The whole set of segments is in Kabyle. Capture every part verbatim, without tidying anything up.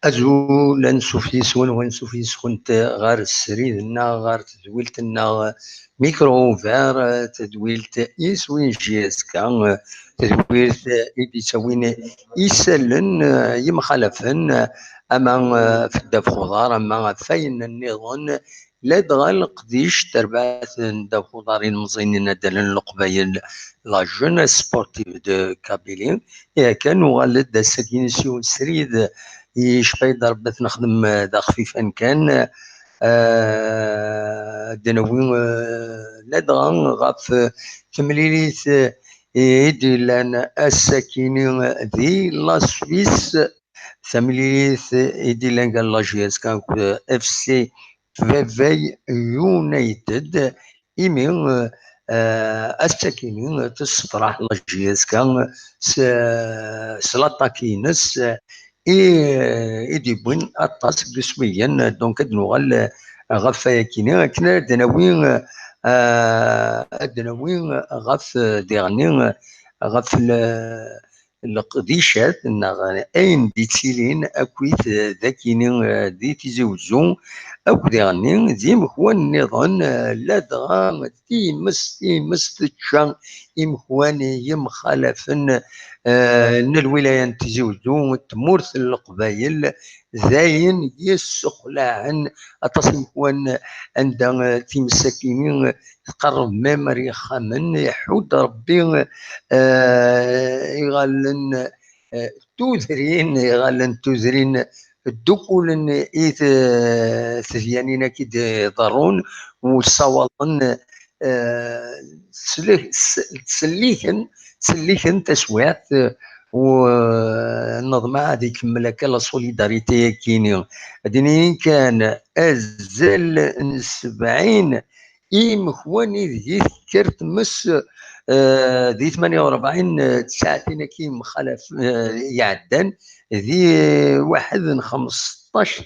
Azul, ansuf yes-wen, wansuf yes-kent ɣer srid-nneɣ, ɣer tedwilt-nneɣ Micro Ouvert, tedwilt iswi J S K, tedwilt i d-ittawin isallen yemxalafen, ama ɣef ddabex uḍar, ama ɣef wayen nniḍen, ladɣa leqdic terbaɛt n ddabex uḍar ilemẓiyen n inaddalen n Leqbayel, la jeunesse sportive de Kabylie. Ihi akka, nuɣal-d ass-agi s yiwen srid yecfa-yi-d Rebbi ad t-nexdem d axfifan kan. Ah, ad d-nawi, ah, ladɣa ɣef temlilit i d-yellan ass-akini di la Suisse, tamlilit i d-yellan gar la J S K akked F C Vevey United, imi, eh, ass-akini tessefraḥ la J S K s, s l'attaque-ines i, i d-yewwin aṭas n yiswiyen. Donc, ad nuɣal ɣef wayakini, akken ad nawi, eh, ad nawi ɣef, diɣenni, ɣef le-, leqdicat neɣ ayen d-ittilin akkit d akini, eh, di Tizi Wezzu, akk diɣenni d imekwan nniḍen, eh, ladɣa times, times tečča imekwan yemxalafen, eh, n lwilaya n Tizi Wezzu, tmurt n Leqbayel, d ayen yessexlaɛen aṭas imekwan anda, eh, times akini tqerreb même ar yexxamen, iḥudd Rebbi, eh, iɣallen, eh, tudrin, iɣallen tudrin ddukulen i t-, tedyanin-agi d-iḍerrun, u ssawaḍen, eh, sli-, s-, ttselliken, ttselliken taswiɛt, eh, u, eh, neḍmeɛ ad ikemmel akka la solidarité-agi-ni. Ad inin kan azal n sebɛin imekwan ideg i tekker tmes, eh, di tmanya u rebɛin, eh, tsaɛtin-agi yemxalaf, eh, iɛeddan, di waḥed n xmesṭac,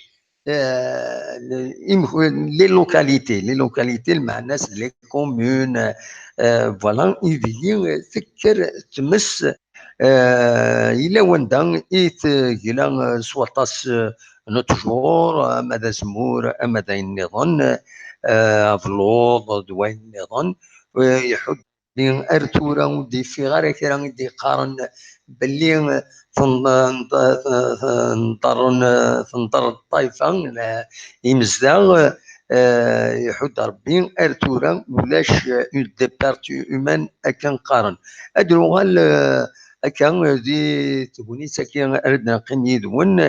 eh, imekwan, les localités, les localités, lmeɛna-s d les communes, eh, voilà, ideg i tekker tmes, eh, yella wanda i tegla, eh, s waṭas, eh, n ttjur, ama d azemmur, ama d ayen nniḍen, eh, abelluḍ, d wayen nniḍen, eh, iḥudd ar tura ur d-yeffiɣ ara kra i d-yeqqaren belli ten-, ten-, tenḍerren, tenḍerr ṭṭaifa, eh, imezdaɣ, eh, iḥudd Rebbi, ar tura ulac, eh, une perte humaine akken qqaren. Ad nuɣal, eh, akka di tegnit-agi ara d-neqqim yid-wen,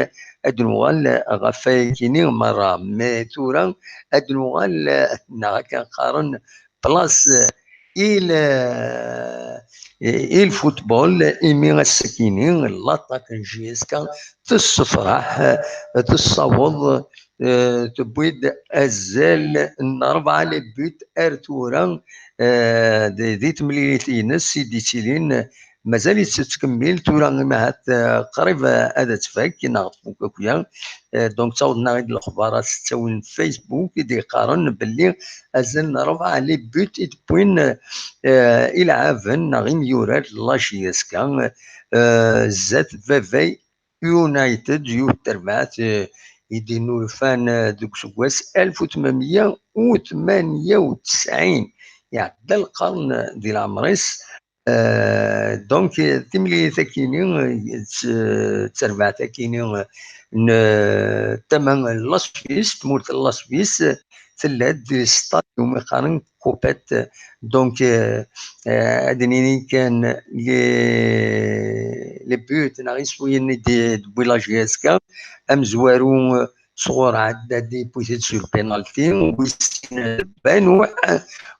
ad nuɣal ɣef wayakini merra. Mais tura ad nuɣal, eh, neɣ akken qqaren, place i l-, i lfutbol, imi ass-akini l'attaque n J S K tessefraḥ, tessaweḍ, eh, tewwi-d azal n rebɛa les buts ar tura, eh, di, di temlilit-ines i d-ittilin, mazal-itt tettkemmil tura, imi ahat, eh, qrib, eh, ad tfak neɣ tfuk akya. Eh, donc, ttawḍen-aɣ-id lexbar-a s ttawil n Facebook i d-yeqqaren belli azal n rebɛa les buts i d-wwin, eh, ilɛaben neɣ imyurar n la J S K, eh, zdat Vevey United, yiwet terbaɛt, eh, i d-innulfan, eh, deg useggas alef u tmenmeyya u tmenya u tesɛin, iɛedda lqern di leɛmer-is. Eh, donc, eh, timlilit akini, eh, d, d terbaɛt akini, eh, n, eh, tama n la Suisse, tmurt n la Suisse, tella-d di stadium i qqaren Coupette. Donc, eh, eh, ad nini kan les, les buts neɣ iswiyen i d-, d-tewwi la J S K, amezwaru, eh, sɣur Ɛeddadi, yewwi-t-id sur penalty, wis sin d Banuɛ,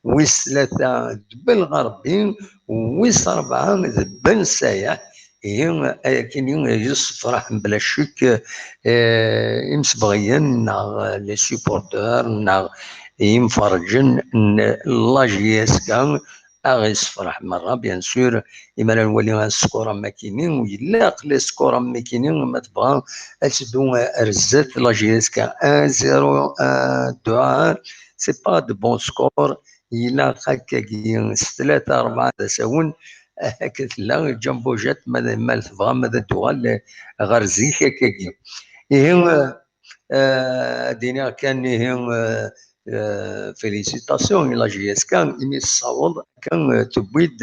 wis tlata d Belɣerbi, wis rebɛa d Ben Sayaḥ. Ihi, ayakini yessefraḥ bla ccek, eh, imsebɣiyen neɣ les supporters neɣ imferrǧen n la J S K, aɣ-yessefraḥ merra, bien sûr, imi ara nwali askur am wakini, u yella aql askur am wakini, ma tebɣa ad teddu ar zdat la J S K un zéro, un deux, c'est pas de bon score, ilaq akkagi s tlata rebɛa d asawen, akka tella Jumbo Jet, ma, ma tebɣam ad d-tuɣal ɣer zik akkagi. Ihi, eh, ad d-iniɣ kan, ihi, eh, eh, félicitations i la J S K, imi tessaweḍ kan, eh, tewwi-d,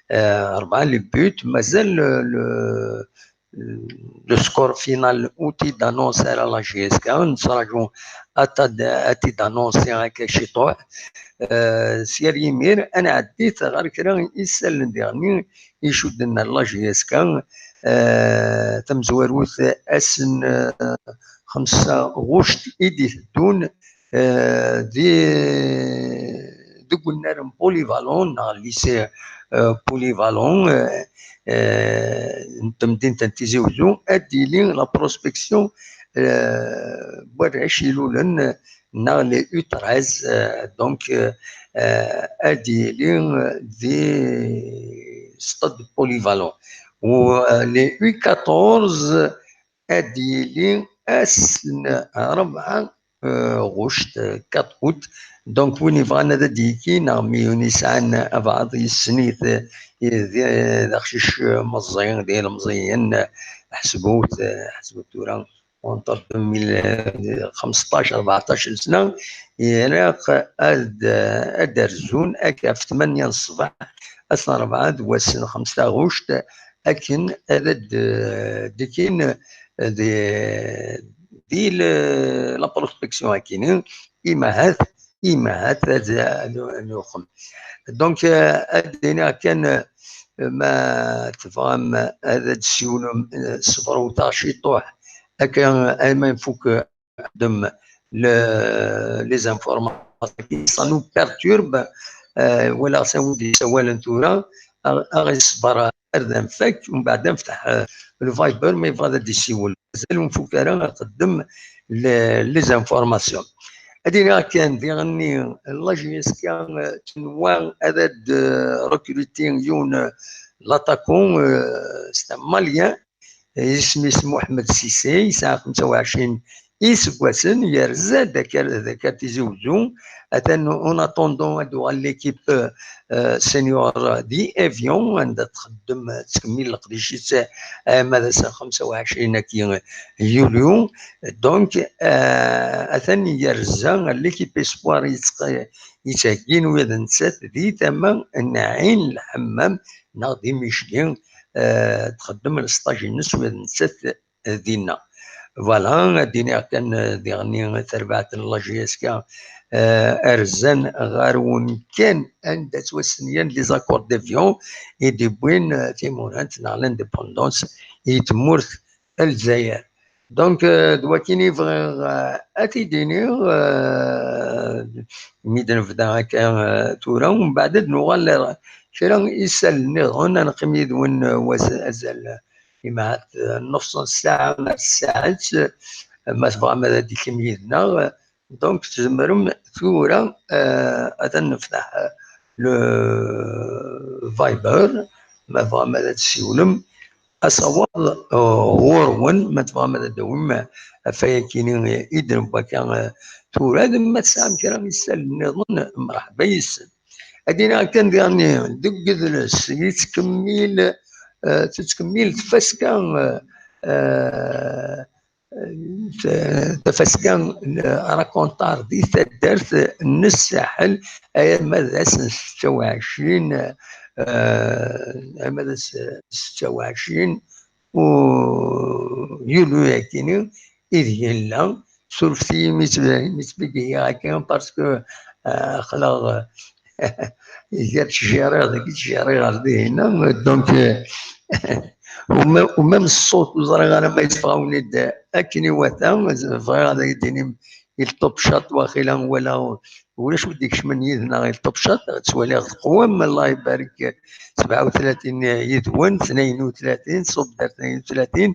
eh, rebɛa les buts, mazal le, le, le score final ur t-id-annonce ara la J S K, nettraǧu ad t-id-annonce akka ciṭuḥ. Eh, s yal yimir, ad nɛeddi ɣer kra n yisallen diɣen icudden ar la J S K, eh, tamezwarut ass n, eh, xemsa ɣuct i d-iteddun, eh, di, deg unnar n Polyvalent neɣ lycée, eh, Polyvalent, eh, eh, n temdint n Tizi Uzzu, ad d-yili la prospection, eh, n warrac ilulen, neɣ les U treize, eh, donc, eh, eh, ad d-yili di stade Polyvalent. U, eh, les U quatorze ad d-yili ass n rebɛa, eh, ɣuct, eh, quatre août. Donc, win yebɣan ad d-yekki, neɣ mi win yesɛan abɛaḍ yessen-it, eh, d, d aqcic, eh, meẓẓi, d ilemẓiyen, eh, ḥesbut, eh, ḥesbut tura, entre deux mille, eh, xmesṭac, rbeɛṭac n sna, ilaq ad, ad d-rzun akka ɣef tmanya n ṣṣbeḥ, ass n rebɛa d wass n xemsa ɣuct, akken ad d-, d-, d-, di, di le, la prospection akkin, imahat, imahat ad, ad nuxem. Donc, eh, ad d-iniɣ kan, eh, ma tebɣam ad d-ssiwlem, eh, sefrewteɣ ciṭuḥ, akka, alma nfuk, eh, xdem le, les informations, ça nous perturbe, eh, walaɣ s awi d-yessawalen tura, aɣ-, aɣ-iṣber ar d anfak, umbeɛd ad nefteḥ, eh, le Viber, ma yebɣa ad d-isiwel. Mazal ur nfuk ara ad nqeddem le, les informations. Ad iniɣ kan diɣenni, la J S K, eh, tenwa ad d-, eh, recruter yiwen, eh, l'attaquant, eh, c'est un Malien, eh, isem-is Mohamed Cissé, yesɛa xemsa u ɛecrin iseggasen, yerza-d akka, d akka Tizi Uzzu. Atan, en attendant, ad d-tuɣal l'équipe, eh, senior di Evian, anda txeddem, tettkemmil leqdic-is, eh, ma d ass n xemsa u ɛecrin akki yulyu. Donc, eh, atan yerza l'équipe espoir yettq-, yettheggin ula d nettat di tama n Ɛin Lḥemmam neɣ di Micli, eh, txeddem lesṭaj-ines ula d nettat dinna. Voilà, ad d-iniɣ kan, eh, diɣenni tarbaɛt n la J S K, eh, rzan ɣer wemkan anda ttwastenyan les accords d'Evian i d-iwwin, eh, timunent neɣ l'indépendance i tmurt n Lezzayer. Donc, eh, d wakin i bɣiɣ, eh, ad t-id-iniɣ, eh, mi d-nebda akka, eh, tura, umbeɛd ad nuɣal kra isal nniḍen, ad neqqim yid-wen, eh, was-, azal, eh, imahat, eh, nnuṣ n ssaɛa ar ssaɛet, eh, ma tebɣam ad d-tekkam yid-neɣ, eh, donc tzemrem tura, eh, ad nefteḥ, eh, le Viber, ma tebɣam ad d-tessiwlem, asawaḍ, eh, ɣur-wen, ma tebɣam ad d-tawim, eh, ɣef wayagi i d-newwi akka, eh, tura, ma tesɛam kra n yisallen nniḍen, mreḥba yes-sen. Ad d-iniɣ kan diɣenni, deg udles yettkemmil, eh, tettkemmil tfaska, eh, eh, t-, tafaska n rakontar di taddart n Ssaḥel, arma d ass n setta u ɛecrin, eh, arma d ass n setta u ɛecrin u yulyu-agi ideg nella. Surfet-iyi mi tt-, mi ttbeggiyeɣ akka, parce que, eh, aql-aɣ, eh, gar ttjiriɣ dagi, ttjiriɣ ɣer dihin. Donc, eh, u même, u même ṣṣut, ur ẓriɣ ara ma yeffeɣ-awen-id akken iwata. Bɣiɣ ad ak-d-inim il Top Shot, waxila wala ulac wi d-ikecmen yid-neɣ il Top Shot, ttwaliɣ teqwam, Allah ibarek, sebɛa u tlatin yid-wen, tnayen u tlatin, ṣubder tnayen u tlatin.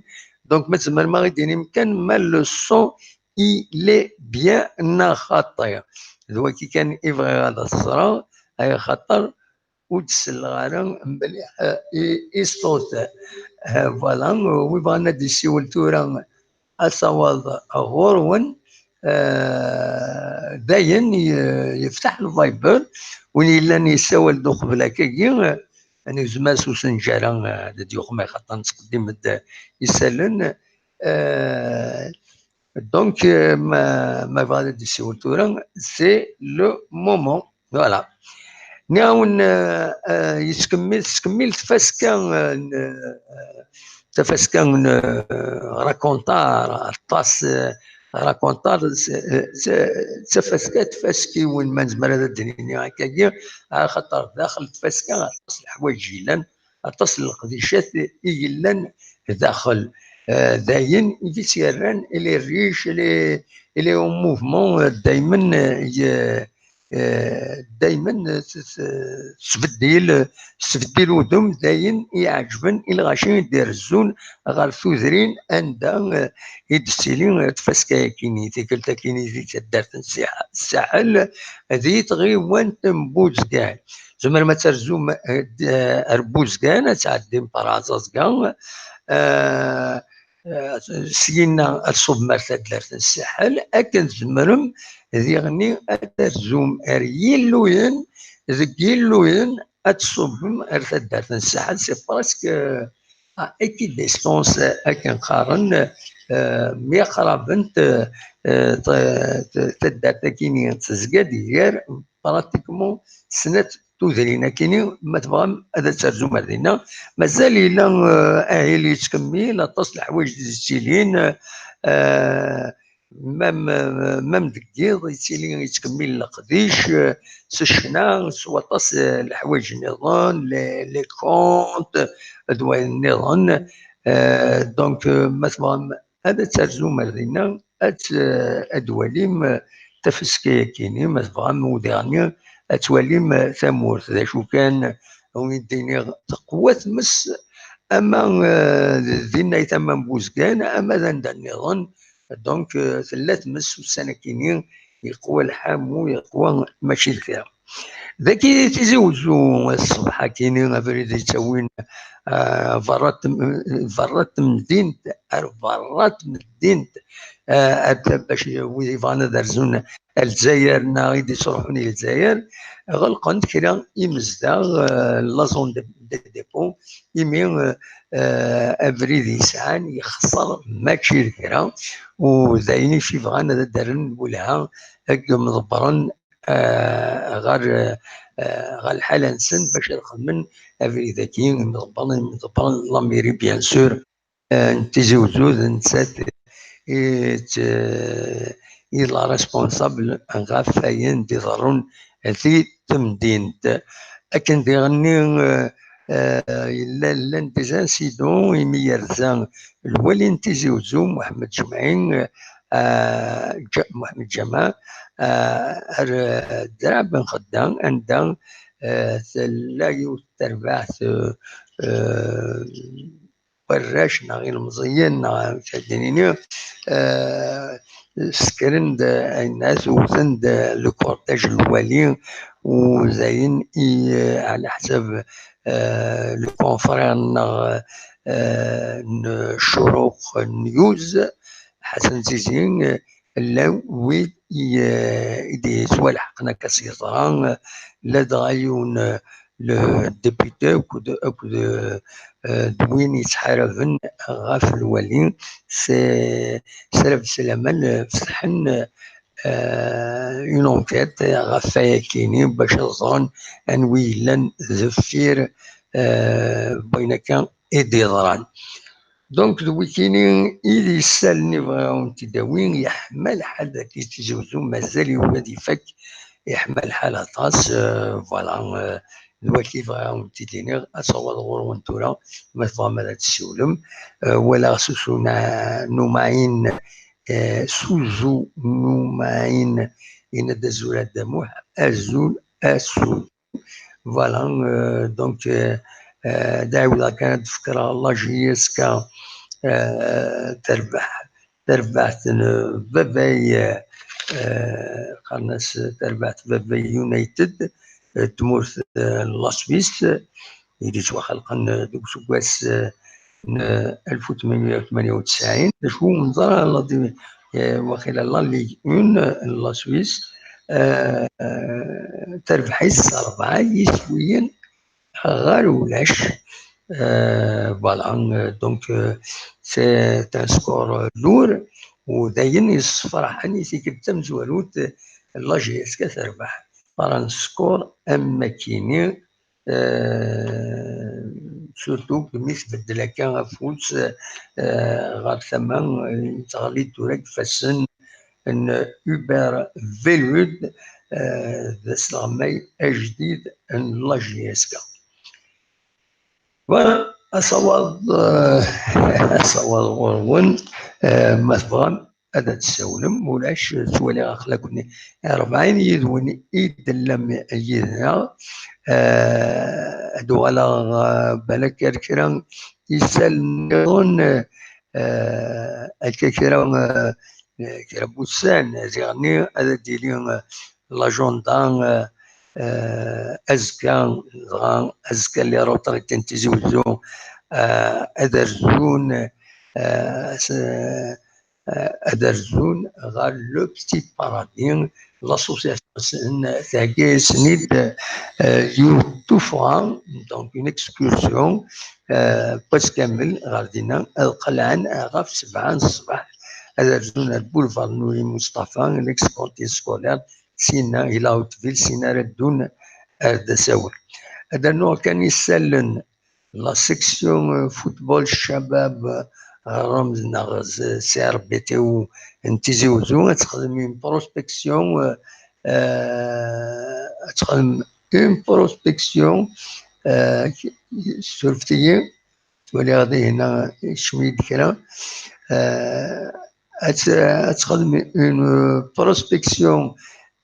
Donc, ma tzemrem ad aɣ-d-inim kan ma le son il est bien neɣ xaṭi. D wagi kan i bɣiɣ ad t-ẓreɣ, ay axaṭer ur d-selleɣ ara mliḥ, eh, i, i ṣṣut. Eh, voilà, wi bɣan ad d-isiwel tura, asawaḍ ɣur-wen, eh, dayen ye-, yefteḥ le Viber, win yellan yessawal-d uqbel akkagi, eh, ad negzem-as usenǧar-a, eh, ad d-yuɣ ma xaṭer nettqeddim-d isallen. Eh, donc, eh, ma, ma bɣa ad d-yessiwel tura, c'est le moment. Voilà. Nniɣ-awen, eh, eh, yettkemmil, tettkemmil tfaska, eh, n, eh, tafaska n, eh, rakuntar, aṭas, eh, rakuntar, s-, s-, d tafaska n tfaskiwin, ma nezmer ad d-nini akkagi, axaṭer daxel tfaska aṭas n leḥwayeǧ yellan, aṭas n leqdicat i yellan daxel. Eh, d ayen i tt-yerran, elle est riche, elle est, elle est en mouvement, eh, daymen, eh, ye-, eh, daymen, eh, s-, s-, tesbeddil, tesbeddil udem, d ayen i iɛeǧben i lɣaci i d-irezzun ɣer tudrin anda, eh, i d-tettili, eh, tfaska-agi-nni, tikkelt-agi-nni di taddart n Siḥ-, Saḥel, di tɣiwant n Buzgan. Tzemrem ad terzum, eh, d-, eh, ar Buzgan, ad tɛeddim par Aẓaẓga, eh, eh, syin ad tṣubem ar taddart n Saḥel, akken tzemrem diɣenni ad terzum ar Yilluyen, deg Yilluyen ad tṣubem ar taddart n Saḥel, c'est presque, eh, à équidistance, eh, akken qqaren, eh, myaqrabent, eh, eh, t-, t-, taddart-agi-nni tezga-d gar pratiquement snat tudrin-agi-nni, ma tebɣam ad terzum ar dinna. Mazal yella, eh, ahil yettkemmil, aṭas n leḥwayeǧ d-yettilin, eh, même, eh, même deg yiḍ yettili yettkemmil leqdic, eh, s ccna, s waṭas, eh, leḥwayeǧ nniḍen, les, les contes, d wayen nniḍen. Eh, donc, eh, ma tebɣam ad terzum ar dinna, ad, ad twalim tafaska-agi-nni, ma tebɣam, udiɣ-nni, ad twalim tamurt. D acu kan, umi d-iniɣ teqwa tmes, ama, eh, dinna i tama n Buzgan, ama d anda nniḍen. Donc, eh, tella tmes ussan-agi-nni, yeqwa lḥamu, yeqwa mačči d kra. Dagi Tizi Wezzu, ṣṣbeḥ-agi-nni, abrid yettawin, eh, berra tem-, berra temdint, ar berra temdint, eh, ar, bac wid yebɣan ad rzun ar Lezzayer neɣ i d-yettruḥun i Lezzayer, ɣelqen-d kra imezdaɣ, eh, la zone de, de dépôt, imi, eh, eh, abrid yesɛan yexṣer mačči d kra, u d ayen i yebɣan ad d-rren lwelha deg yimḍebbren, eh, ɣer, eh, ɣer lḥala-nsen bac ad xedmen abrid-agi, imḍebbren, imḍebbren n la mairie, bien sûr, eh, n Tizi Wezzu, d nettat i d, i d la responsable ɣef wayen d-iḍerrun di temdint. Akken diɣenni, eh, eh, yella, llan des incidents imi yerza lwali n Tizi Wezzu, Muḥemmed Jemɛi, eh, Ǧa-, Muḥemmed Ǧama, eh, ar, eh, Draɛ Ben Xedda, anda, eh, tella yiwet n terbaɛt, eh, eh, warrac neɣ ilemẓiyen neɣ amek ad d-nini, eh, ssekren-d, ayen-as, wten-d le cortège n lwali, u d ayen i, eh, ɛla ḥsab, eh, le confrère nneɣ, eh, n Ccuruq News, Ḥasan Zizi, eh, llan wid i, eh, i d-yettwalḥeqen akka s yeẓra, eh, ladɣa yiwen, eh, le député akked, akked, eh, d win yettḥaraben ɣef lwali, s, s laman, eh, fetḥen, eh, une enquête ɣef wayakini bac ad ẓren anwi yellan deffir, eh, wayen akka i d-yeḍran. Donc, d wikini i d isalen i bɣiɣ ad wen-t-id-awi. Yeḥma lḥal dagi Tizi Wezzu, mazal yugi ad ifak, yeḥma lḥal aṭas, euh, voilà, euh, d waki bɣiɣ ad wen-t-id-iniɣ, ad taweḍ ɣur-wen tura, ma tebɣam ad tessiwlem. Euh, walaɣ Susu Na-, Numaɛin, euh, Suzu Numaɛin, yenna-d azul a Dda Muḥ, azul, azul. Voilà, euh, donc, euh, euh, d ɛiwdeɣ kan ad d-fekreɣ la J S K, euh, terbeḥ, terbeḥt n baba-y, euh, qqaren-as terbeḥt baba-y United, euh, tmurt, euh, n la Suisse, i d-yettwaxelqen, euh, deg useggas, euh, n alef u tmenmya u tmenya u tesɛin, d acu ur neẓra, la di-, eh, waqila la Ligue un n la Suisse, eh, eh, terbeḥ-itt s rebɛa yiswiyen, ɣer ulac. Euh, voilà, euh, donc, euh, c'est un score lourd, u d ayen yessefraḥen i tikkelt tamezwarut, la J S K terbeḥ par un score am wakkini, euh, surtout mi tbeddel akka afus, euh, ɣer tama, euh, teɣli-d tura deg ifassen n Hubert Velud, euh, d asleɣmay ajdid n la J S K. Voilà, asawaḍ, euh, asawaḍ ɣur-wen, euh, ma tebɣam ad d-tsawlem, ulac, ttwaliɣ aql-aken rebɛin yid-wen i d-tellam yid-neɣ. Euh, ad uɣaleɣ, euh, balak ar kra isal nniḍen, euh, akka kra, euh, kra n wussan, diɣenni ad d-yili, euh, l'agenda, euh, euh, azekka, dɣa azekka les retraités n Tizi Wezzu, euh, ad rzun, euh, s-, euh, ad rzun ɣer le Petit Paradis, l'association-nsen thegga-yasen-id, euh, yiwet n tuffɣa, donc une excursion, euh, n wass kamel ɣer dinna, ad qelɛen ɣef sebɛa n ṣṣbeḥ, ad rzun ar boulevard Nouri Mustafa, l'ex-cantine scolaire, syin ila Hauteville, syin ara ddun ar d asawen. Ad rnuɣ kan isallen, la section, euh, football ccabab, euh, ɣer Remz neɣ z-, C R B T U n Tizi Wezzu, ad texdem une prospection, euh, euh, ad texdem une prospection, euh, surfet-iyi, ttwaliɣ dihin-a, kecmen-d kra. Euh, ad, ad texdem une prospection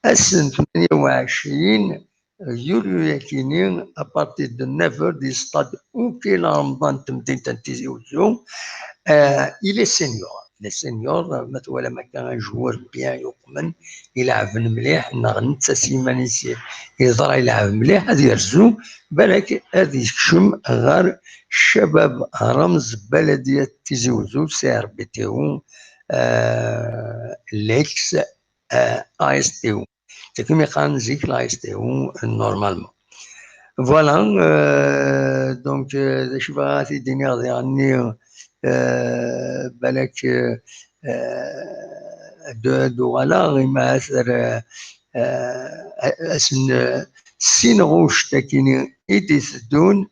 ass n tmanya u ɛecrin yulyu-yakini, à partir de neuf heures, di stade Ukil Remḍan n temdint n Tizi Wezzu. Euh, il est senior. Il est senior, ma twalam akka un joueur bien yuqmen, ilɛeb mliḥ, neɣ netta s yiman-is yeẓra ilɛeb mliḥ, ad yerzu, balak ad yekcem ɣer Ccabab Remz Baladiya Tizi Wezzu, C R B T U, euh, l'ex, euh, A S T U. C'est comme iqqaren zik la S T U, normalement. Voilà, euh, donc, euh, d acu bɣiɣ ad t-id-iniɣ diɣenni, euh, balak, euh, euh, ad d-, ad d-uɣaleɣ, imi aser, euh, euh, asen, euh, sin ɣuct akini i d-iteddun,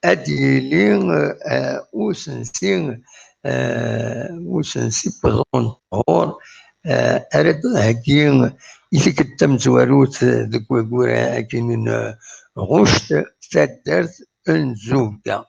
ad d-yili, euh, usensi, euh, usensi n weẓru n ṭhur, euh, ara d-heggi i tikkelt tamezwarut deg waggur akini n, euh, ɣuct, taddart n Zubga.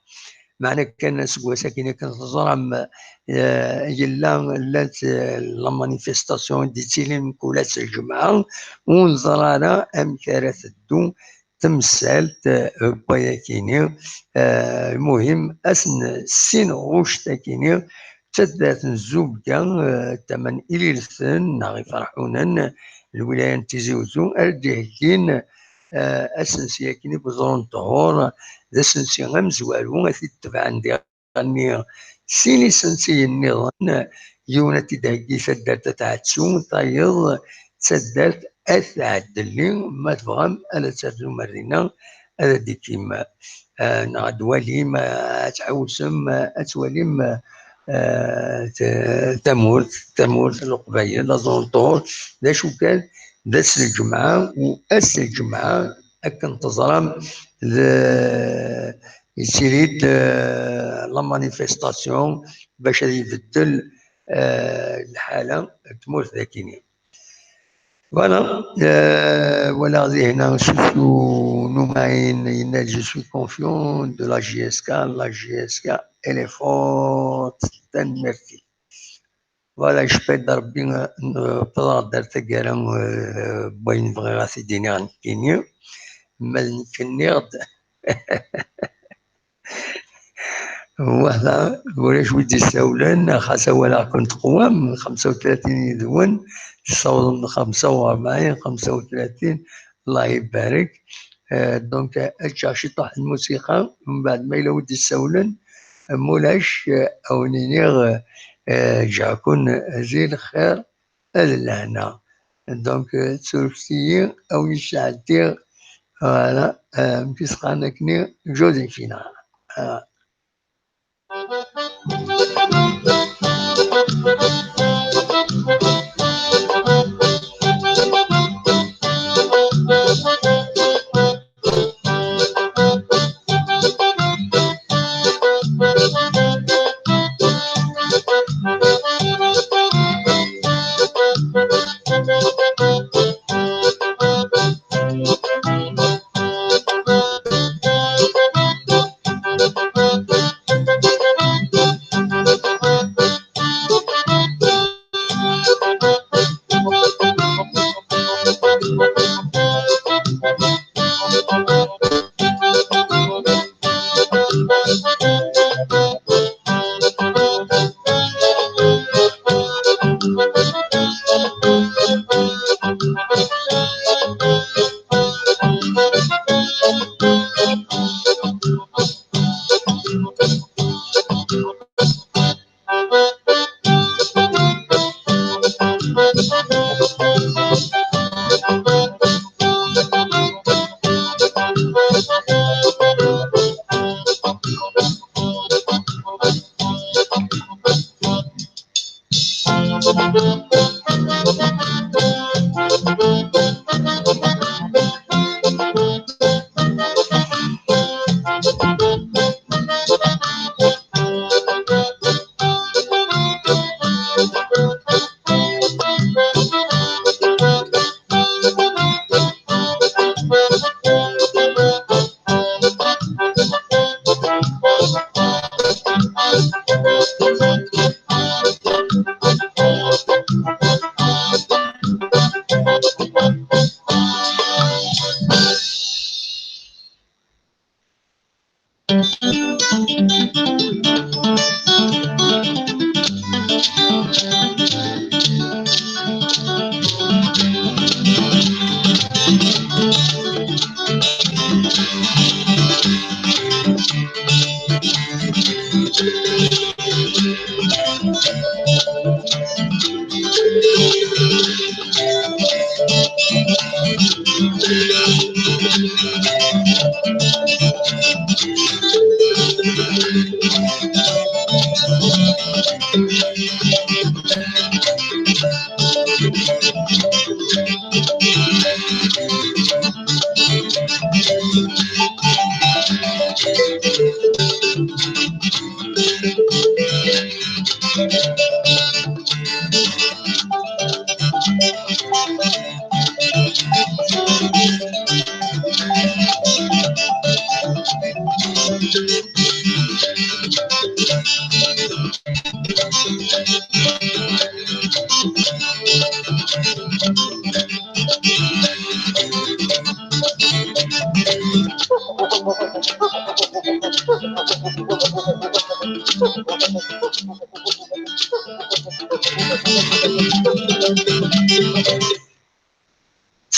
Meɛna kan aseggas akini akken teẓram, euh, yella, llant, euh, la manifestation i d-yettilin kul ass lǧemɛa, ur neẓra ara amek ara teddu temsalt, eh, n wayakini, eh, lmuhim, ass n sin ɣuct akini, d taddart n Zubga, eh, tama n Ililsen, neɣ Iferḥunen, lwilaya n Tizi Wezzu, ara d-iheggin, eh, asensi akini n weẓru n ṭhur, d asensi amezwaru, ad t-id-tebɛen diɣ nni sin isensiyen nniḍen, yiwen ad t-id-heggi taddart At Ɛettu, tayeḍ d taddart At Ɛeddelli, ma tebɣam ad terzum ar dinna, ad d-ikim, eh, neɣ ad d-walim, eh, ad tḥewsem, eh, ad twalim, eh, t-, tamurt, tamurt n Leqbayel, aẓru n ṭhur, d acu kan, d ass n lǧemɛa, u ass n lǧemɛa, akken teẓram, d, yettili-d, eh, la manifestation bac ad ibeddel, eh, lḥala n tmurt d akini. Voilà, eh, walaɣ dihna Susu Numain yenna-d: "Je suis confiant de la J S K, la J S K elle est forte." Tanemmirt-ik. Voilà, icfa-d Rebbi, eh, wwḍeɣ-d ar taggara, eh, n wayen bɣiɣ ad t-id-iniɣ nekkini. Ma d nekk nniɣ-d. Voilà, ulac wi d-isawlen, xas awaleɣ-ken teqwam, xemsa u tlatin yid-wen, tessawḍem xemsa u rebɛin, xemsa u tlatin, Allah ibarek. Eh, donc, eh, ad ččeɣ ciṭuḥ n lmusiqa, mbeɛd ma yella wi d-isawlen, ma ulac, eh, ad wen-iniɣ, eh, ǧǧeɣ-ken di lxir d lehna. Donc, eh, surfet-iyi, ad wen-sɛeddiɣ Voilà, euh, amek i s-qqaren akkenni, Joséphine. Euh,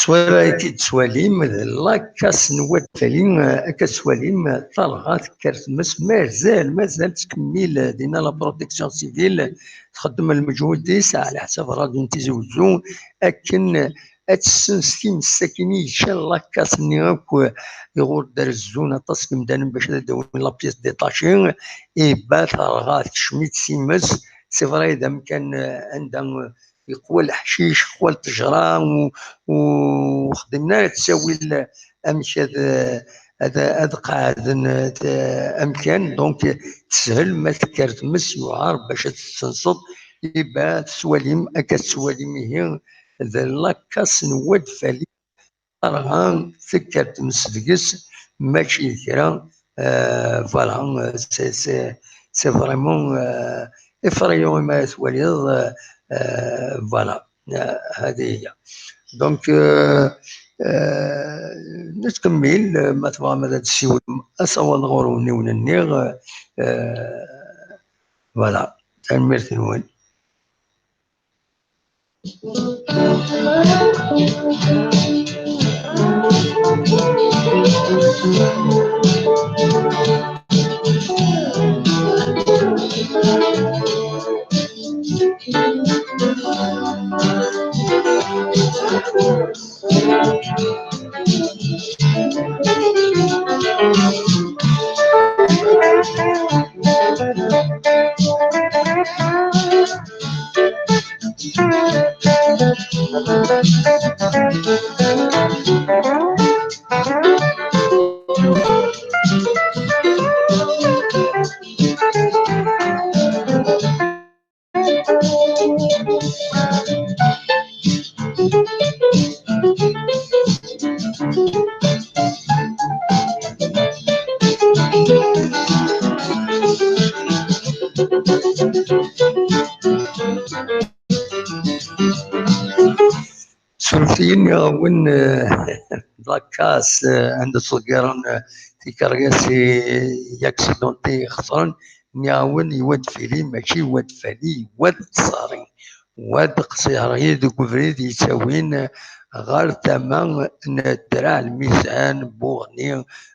Ttwali-t-id ttwalim d la casse n Wad Fali, akka ttwalim, talɣa tekker tmes, mazal, mazal tettkemmil dinna la protection civile, txeddem lmeǧhud-is ɛla ḥsab Radio n Tizi Wezzu, akken ad tessens times akin i yeččan la casse-nni akk, iɣur d-rezzun aṭas n yimdanen bac ad d-awin la pièce détachée, iba talɣa tekcem-itt times, c'est vrai d amkan, eh, anda, eh, yeqwa leḥcic, qwa ttejra, u, u xedmen ara ttawil amek ad, ad, ad qeɛden, eh, amkan. Donc, teshel ma tekker tmes yuɛer bac ad tessenseḍ, iba tettwalim, akka tettwalim ihi, d la casse n Wad Fali, terɣa tekker tmes deg-s, mačči d kra, euh, voilà, euh, c'est, c'est, c'est vraiment, euh, effrayant imi ara twaliḍ, euh, euh, voilà, euh, هذه هي. Donc, euh, euh, nettkemmil, euh, ma tebɣam ad d-tessiwlem, ad s-awḍeɣ ɣur-wen, euh, euh, voilà, tanemmirt-nwen. Suref-iyi, nniɣ-awen, eh, d la casse, eh, anda ttḍeggiren, eh, tikeryas i, i accident i ixesren. Nniɣ-awen, i Wad Fili, mačči i Wad Fali, i Wad Ṣari. Wad Qṣiḥri deg ubrid yettawin ɣer tama n Draɛ Lmizan, Buɣni,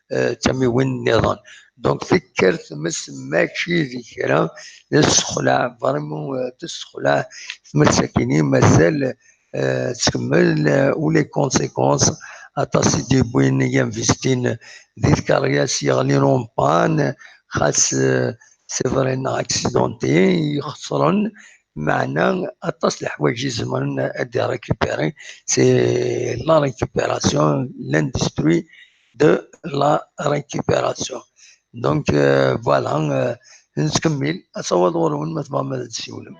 eh, d tamiwin nniḍen. Donc, tekker tmes mačči d kra, d ssexlaɛ, vraiment, eh, d ssexlaɛ tmes akkin-i, mazal, eh, tettkemmil, eh, u les conséquences, aṭas i d-yewwin i investin di tkeryas yeɣlin en panne, xas, eh, c'est vrai, neɣ accidenté, ixesren, meɛna aṭas n leḥwayeǧ i zemren ad d-récupérer, c'est la récupération, l'industrie de la récupération. Donc, euh, voilà, euh, nettkemmil, asawaḍ ɣur-wen ma tebɣam ad d-tsiwlem.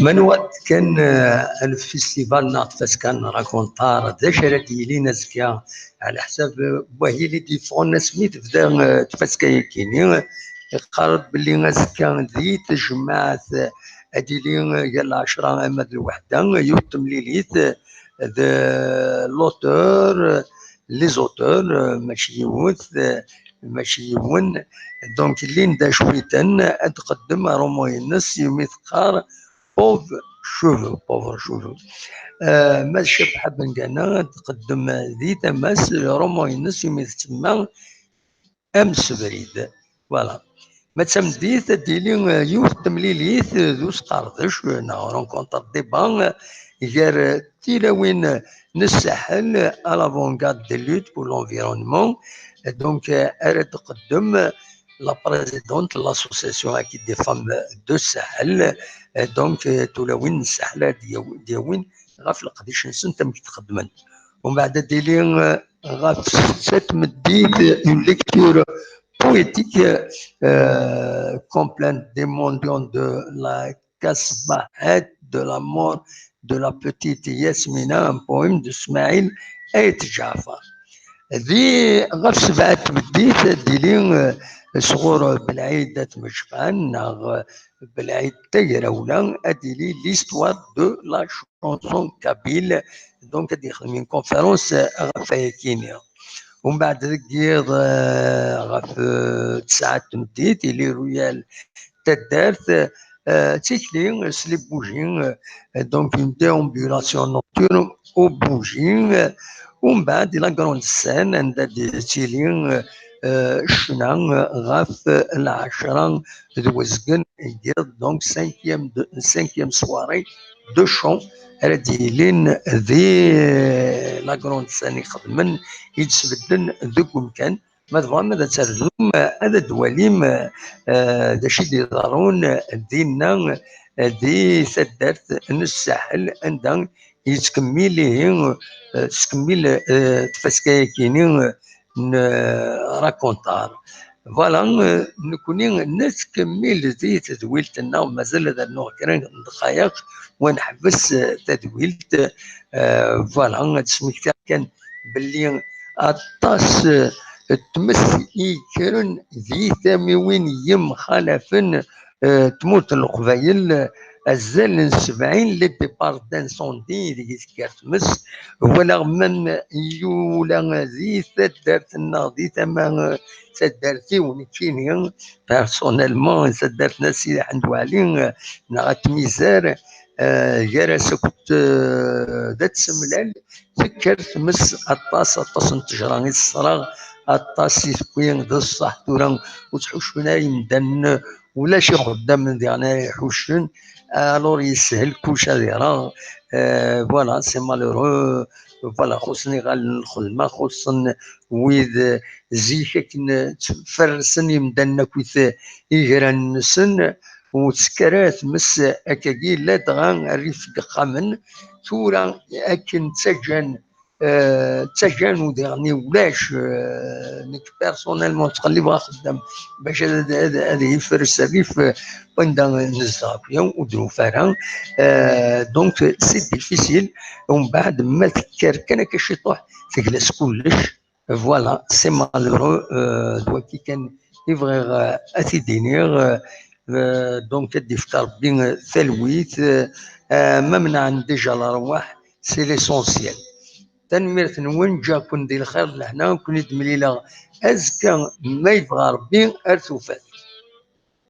Menwat kan, eh, lfestival neɣ tfaska n Rakontar, d acu ara d-yilin azekka? Ɛla ḥsab, eh, wahil i d-yeffɣen asmi tebda, eh, tfaska-yagi-ni, iqqar-d belli azekka di tejmaɛt, eh, ad d-yili, eh, gar lɛecra ama d lweḥda, yiwet temlilit, eh, d l'auteur, eh, les auteurs, eh, mačči yiwet, eh, mačči yiwen. Donc, Linda Schwitten ad tqeddem aṛumu-ines iwumi teqqar Pauvre Cheveux, Pauvre Cheveux. Eh, ma d Cabḥa Bengana ad tqeddem di tama-s aṛumu-ines iwumi tsemma Amsebrid. Voilà. Ma d tameddit, ad d-tili, eh, yiwet n temlilit, eh, d usqerdec, eh, neɣ rencontre débat, eh, gar, eh, tilawin, eh, n Ssaḥel, eh, à l'avant-garde de lutte pour l'environnement. Eh, donc, eh, ara d-tqeddem, eh, la présidente de l'association Akid des femmes de Sahel. Eh, donc, eh, tulawin n Ssaḥel ad d-yaw-, d-yawin ɣef leqdic-nsent amek i t-xeddment. Umbeɛd ad d-tili, eh, ɣef ssetta tmeddit, une lecture poétique, euh, complète des mendiants de la Kasbahet, de la mort, de la petite Yasmina, un poème de Smaïl Aït Ǧaɛfar. Di ɣef sebɛa tmeddit ad d-tili, eh, sɣur Belɛid At Mejfan neɣ, eh, Belɛid Tagrawla, ad d-tili l'histoire de la chanson kabyle. Donc, ad d-yexdem une conférence, eh, ɣef wayagi-ni. Umbeɛd deg yiḍ, eh, ɣef, eh, tesɛa n tmeddit, ili Royal taddart, eh, d tikli s les bougies, eh, donc une déambulation nocturne aux bougies, eh, umbeɛd di la grande scène anda d-, tili, eh, ccna, eh, ɣef, eh, lɛecra d wezgen n yiḍ, donc cinquième de, cinquième soirée de chant ara d-yilin di la grande scène ixedmen i d-sbedden deg umkan. Ma tebɣam ad terzum, ad d-twalim, eh, d acu i d-iḍerrun dinna, eh, di taddart n Ssaḥel, anda yettkemmil ihi, eh, tettkemmil, eh, tfaska-yagi-ni, eh, n, eh, Rakontar. Voilà, eh, nekkni nettkemmil di tedwilt-nneɣ, mazal ad rnuɣ kra n ddqayeq, wa neḥbes, eh, tadwilt. Eh, voilà, ad smektiɣ kan belli aṭas, eh, n tmes i yekkren di tamiwin yemxalafen, eh, tmurt n Leqbayel, eh, azal n sebɛin les départs d'incendie deg tekker tmes. Walaɣ même yula di taddart-nneɣ, di tama, eh, taddart-iw nekkini, personnellement, taddart n Sidi Ḥmed Waɛli, eh, neɣ At Mizar, eh, gar-as akked, eh, d At Semlal, tekker tmes aṭas, aṭas n ttejra i tesreɣ, aṭas i tewwi. D ṣṣeḥ tura ur ttḥuccun ara yimdanen, ulac ixeddamen diɣen ara iḥuccen, alors yeshel kullec ad ireɣ. Eh, voilà, c'est malheureux. Voilà, xuṣṣen iɣallen n lxedma, xuṣṣen wid, eh, zik akken, eh, ttferrsen yimdanen akkit, eh, igran-nsen, ur tekker ara tmes akkagi, ladɣa rrif n yexxamen. Tura akken ttaǧǧan, eh, ttaǧǧan, u diɣen ulac, eh, nekk personnellement ttqellibeɣ axeddam bac ad, ad, ad yefres rrif, eh, wanda nezdeɣ akk, ur d-nufi ara. Eh, donc, c'est difficile. Umbeɛd ma tekker kan akka ciṭuḥ, tegla s kullec. Voilà, c'est malheureux, euh, d wagi kan i bɣiɣ, euh, ad t-id-iniɣ, euh, euh, donc ad d-ifk Rebbi, euh, talwit, euh, euh, ma menɛen déjà lerwaḥ, c'est l'essentiel. Tanemmirt-nwen, ǧǧiɣ-ken di lxir d lehna, ken-id-mlileɣ azekka ma yebɣa Rebbi ar tufat.